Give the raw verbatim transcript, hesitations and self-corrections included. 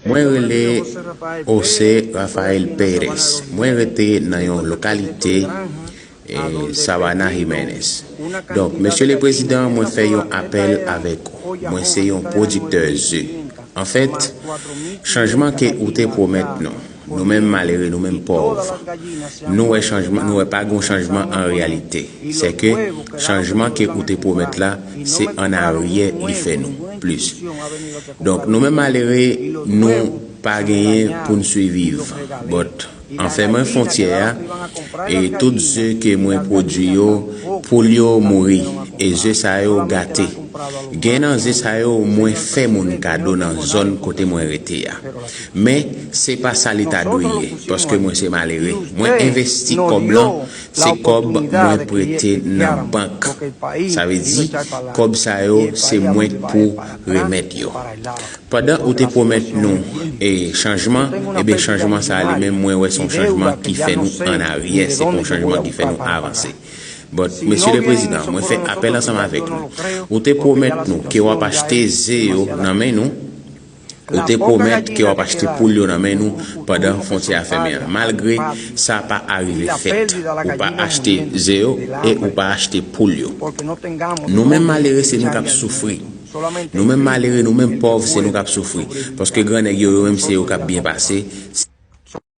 Mwen rele José Rafael Pérez. Mwen rete nan yon lokalite, eh, Sabana Jiménez. Donk, Mesye le Prezidan, mwen fè yon apèl avèk ou. Mwen se yon pwodiktè ze. Anfèt, chanjman ke ou te pwomèt nou, nou menm malere, nou menm pòv, nou wè chanjman, nou wè pa gon chanjman an reyalite. Se ke chanjman ke ou te pwomèt la, se an aryè li fè nou plis. Donk, nou menm malere, nou pa genyen pou n siviv. But, an fèmen fwontyè a, e tout ze ke mwen pwodui yo, poul yo mouri, e ze sa yo gate. Gen nan ze sa yo, mwen fè moun kado nan zòn kote mwen rete a. Men, se pa sa li ta dwe ye, paske mwen se malere. Mwen envesti kòb lan, se kòb mwen prete nan bank. Sa vle di, kòb sa yo, se mwen k pou remèt yo. Pandan ou te pwomèt nou e chanjman, ebyen chanjman sa a li menm mwen wè se yon chanjman ki fè nou an aryè, se pa yon chanjman ki fè nou avanse. But, Mesye le Prezidan, mwen fè apèl ansanm avèk nou. Ou te pwomèt nou ke w ap achte ze yo nan men nou. Ou te pwomèt ke w ap achte poul yo nan men nou pandan fwontyè a fèmen an. Malgre sa pa arive fèt, ou pa achte ze yo e ou pa achte poul yo. Nou menm malere, se nou k ap soufri. Nou menm malere, nou menm pòv, se nou k ap soufri. Paske grannèg yo, yo menm se yo k ap byen pase.